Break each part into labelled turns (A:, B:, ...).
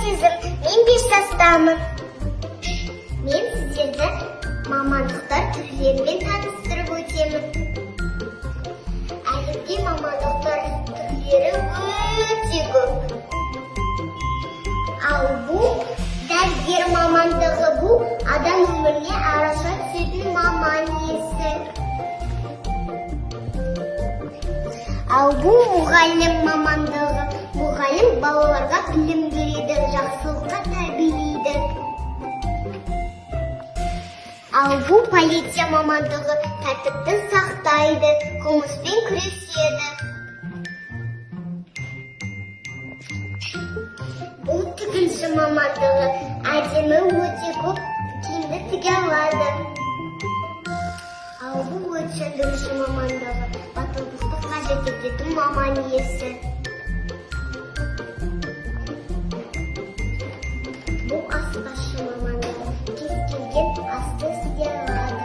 A: Сезім, мен 5 жастамын. Мен сіздерді мамандықтар түрлерімен таныстырып өтемін. Әлемде мамандықтар түрлері өте көп. Ал бұл дәрігер мамандығы, бұл адам өміріне араша түсетін маман иесі. Ал бұл мұғалім мамандығы. Мұғалім балаларға білім береді, жақсылыққа тәрбиелейді. Ал бұл полиция мамандығы, тәртіпті сақтайды, қылмыспен күреседі. Бұл тігінші мамандығы, әдемі өте көп киімді тіге алады. Ал бұл өрт сөндіруші мамандығы, батылдықты қажет ететін маман иесі. Бұл аспазшы мамандығы, кез келген асты істей алады.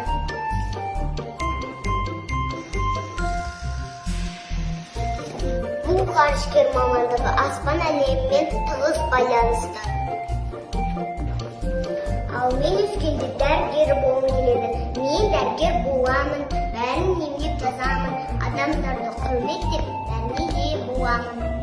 A: Бұл ғарышкер мамандығы, аспан әлемімен тығыз байланысты. Ал мен өскенде дәрігер болғым келеді. Мен дәрігер боламын, бәрін емдеп жазамын, адамдарды құрметтеп, бәріне ие боламын.